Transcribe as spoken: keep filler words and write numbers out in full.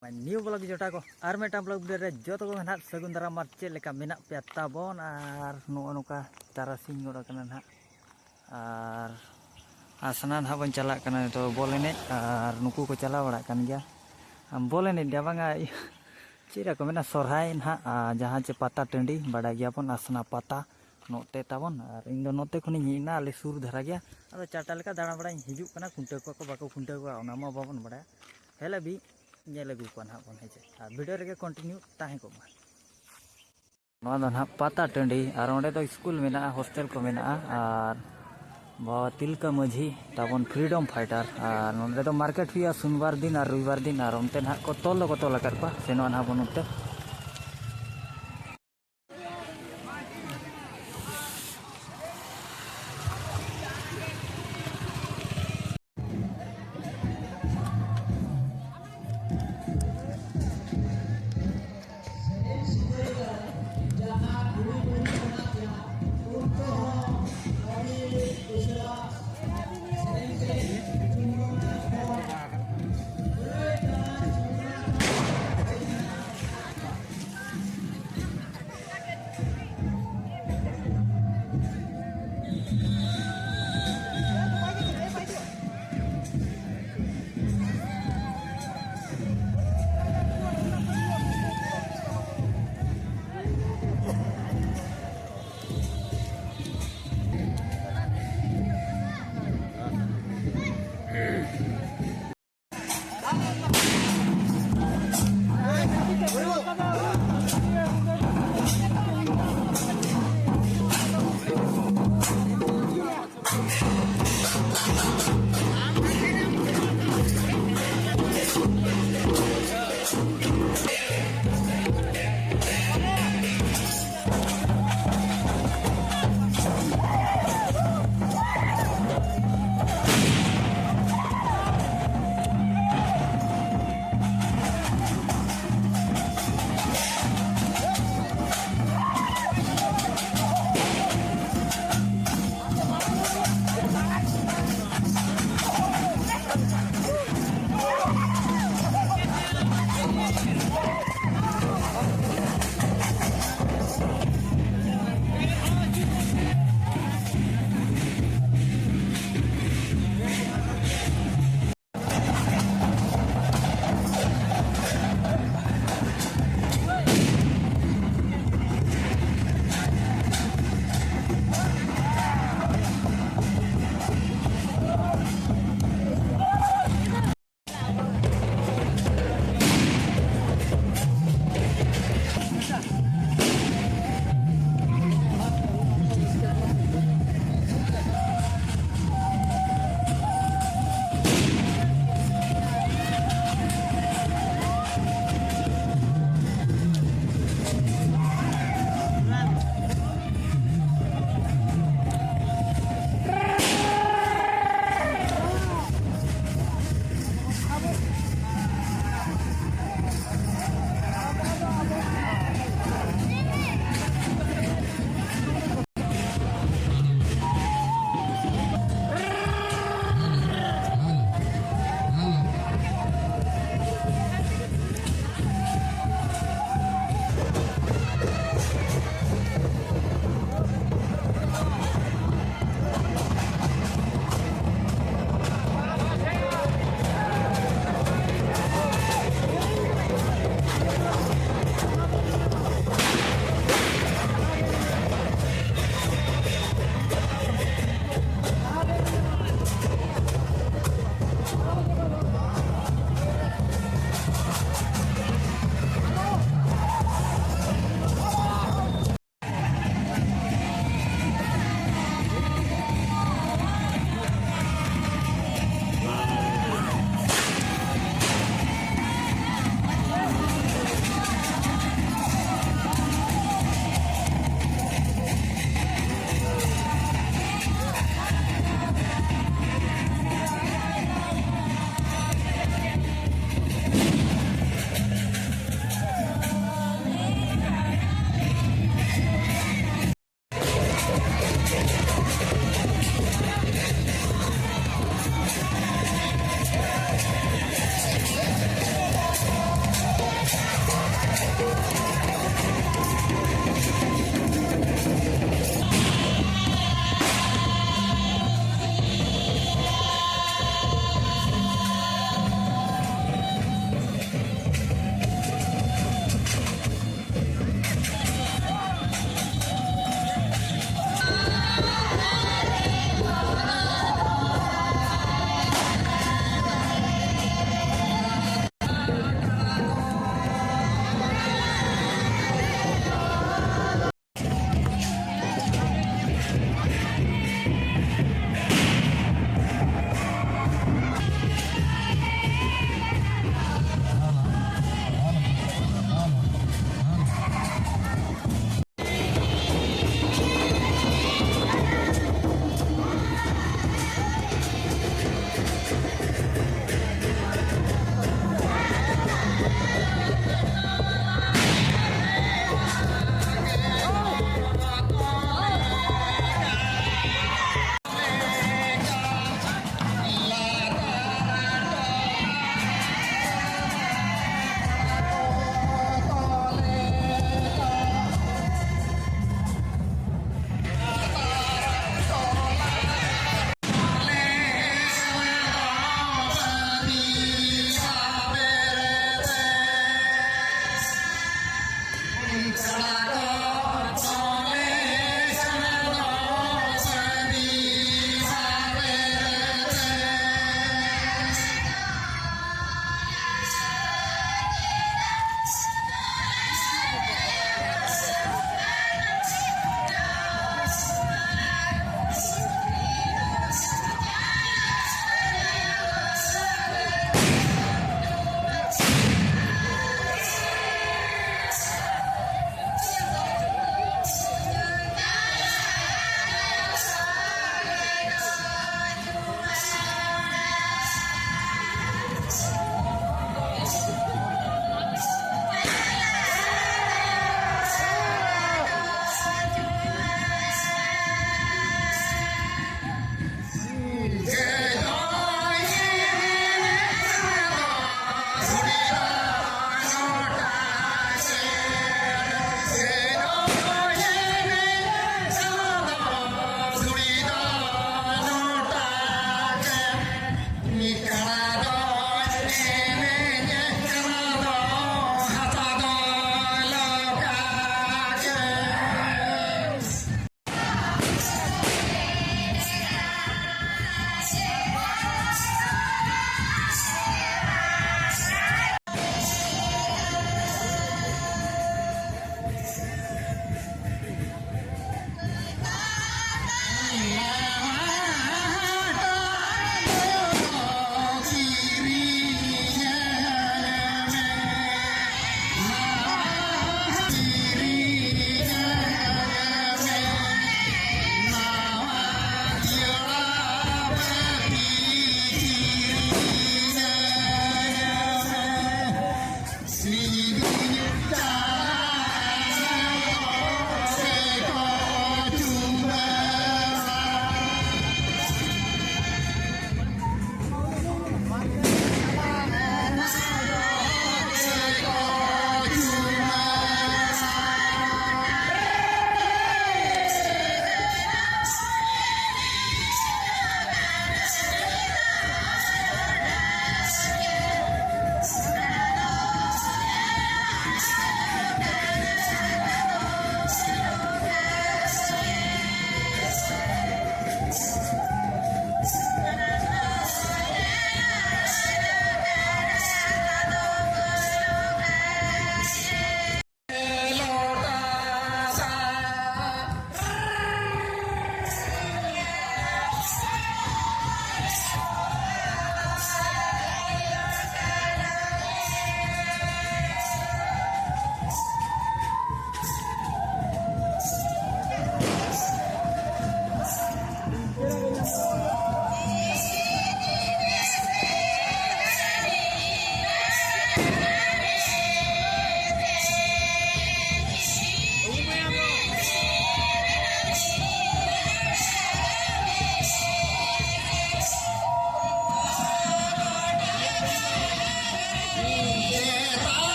New blog ᱡᱚᱴᱟ ᱠᱚ, ᱟᱨ ᱢᱤᱫᱴᱟᱝ blog video ᱨᱮ ᱡᱚᱛᱚ ᱠᱚᱜᱮ ᱱᱟᱦᱟᱜ ᱥᱟᱹᱜᱩᱱ ᱫᱟᱨᱟᱢ᱾ ᱟᱨ ᱪᱮᱫ ᱞᱮᱠᱟ ᱢᱮᱱᱟᱜ ᱯᱮᱭᱟ ᱛᱟᱵᱚᱱ? ᱟᱨ ᱱᱚᱜᱼᱚ ᱱᱚᱝᱠᱟ ᱛᱟᱨᱟᱥᱤᱧ ᱜᱚᱫ ᱟᱠᱟᱱᱟ ᱱᱟᱦᱟᱜ, ᱟᱨ ᱟᱥᱱᱟ ᱱᱟᱦᱟᱜ ᱵᱚᱱ ᱪᱟᱞᱟᱜ ᱠᱟᱱᱟ ᱱᱤᱛᱚᱜ ᱵᱚᱞ ᱮᱱᱮᱡ, ᱟᱨ ᱱᱩᱠᱩ ᱠᱚ ᱪᱟᱞᱟᱣ ᱵᱟᱲᱟᱜ ᱠᱟᱱ ᱜᱮᱭᱟ᱾ ᱟᱢ ᱵᱚᱞ ᱮᱱᱮᱡ ᱫᱚ ᱵᱟᱝᱟ, ᱤᱭᱟᱹ, ᱪᱮᱫ ᱨᱮᱠᱚ ᱢᱮᱱᱟ, ᱥᱚᱨᱦᱟᱭ ᱱᱟᱦᱟᱜ, ᱟᱨ ᱡᱟᱦᱟᱸ ᱪᱮ ᱯᱟᱛᱟ ᱴᱟᱺᱰᱤ ᱵᱟᱰᱟᱭ ᱜᱮᱭᱟᱵᱚᱱ, ᱟᱥᱱᱟ ᱯᱟᱛᱟ ᱱᱚᱛᱮ ᱛᱟᱵᱚᱱ᱾ ᱟᱨ ᱤᱧ ᱫᱚ ᱱᱚᱛᱮ ᱠᱷᱚᱱᱤᱧ ᱦᱮᱡ ᱮᱱᱟ, ᱟᱞᱮ ᱥᱩᱨ ᱫᱷᱟᱨᱟ ᱜᱮᱭᱟ᱾ ᱟᱫᱚ ᱪᱟᱨᱴᱟ ᱞᱮᱠᱟ ᱫᱟᱬᱟ ᱵᱟᱲᱟᱧ ᱦᱤᱡᱩᱜ ᱠᱟᱱᱟ, ᱠᱷᱩᱱᱴᱟᱹᱣ ᱠᱚᱣᱟ ᱠᱚ ᱵᱟᱠᱚ ᱠᱷᱩᱱᱴᱟᱹᱣ ᱠᱚᱣᱟ ᱚᱱᱟ ᱢᱟ ᱵᱟᱵᱚᱱ ᱵᱟᱲᱟᱭᱟ᱾ ᱦᱮᱡ ᱞᱟᱹᱜᱤᱫ ᱧᱮᱞ ᱟᱹᱜᱩ ᱠᱚᱣᱟ ᱱᱟᱦᱟᱜ ᱵᱚᱱ, ᱦᱮᱸ ᱪᱮ? ᱟᱨ ᱵᱷᱤᱰᱤᱭᱳ ᱨᱮᱜᱮ ᱠᱚᱱᱴᱤᱱᱤᱭᱩ ᱛᱟᱦᱮᱸ ᱠᱚᱜ ᱢᱟ᱾ ᱱᱚᱣᱟ ᱫᱚ ᱱᱟᱦᱟᱜ ᱯᱟᱛᱟ ᱴᱟᱺᱰᱤ, ᱟᱨ ᱚᱸᱰᱮ ᱫᱚ ᱥᱠᱩᱞ ᱢᱮᱱᱟᱜᱼᱟ, ᱦᱳᱥᱴᱮᱞ ᱠᱚ ᱢᱮᱱᱟᱜᱼᱟ, ᱟᱨ ᱵᱟᱵᱟ ᱛᱤᱞᱠᱟᱹ ᱢᱟᱹᱡᱷᱤ ᱛᱟᱵᱚᱱ ᱯᱷᱨᱤᱰᱚᱢ ᱯᱷᱟᱭᱴᱟᱨ᱾ ᱟᱨ ᱱᱚᱸᱰᱮ ᱫᱚ ᱢᱟᱨᱠᱮᱴ ᱦᱩᱭᱩᱜᱼᱟ ᱥᱳᱢᱵᱟᱨ ᱫᱤᱱ ᱟᱨ ᱨᱚᱵᱤᱵᱟᱨ ᱫᱤᱱ, ᱟᱨ ᱚᱱᱛᱮ ᱱᱟᱦᱟᱜ ᱠᱚ ᱛᱚᱞ ᱫᱚᱠᱚ ᱛᱚᱞ ᱟᱠᱟᱫ ᱠᱚᱣᱟ᱾ ᱥᱮᱱᱚᱜᱼᱟ ᱱᱟᱦᱟᱜ ᱵᱚᱱ ᱚᱱᱛᱮ᱾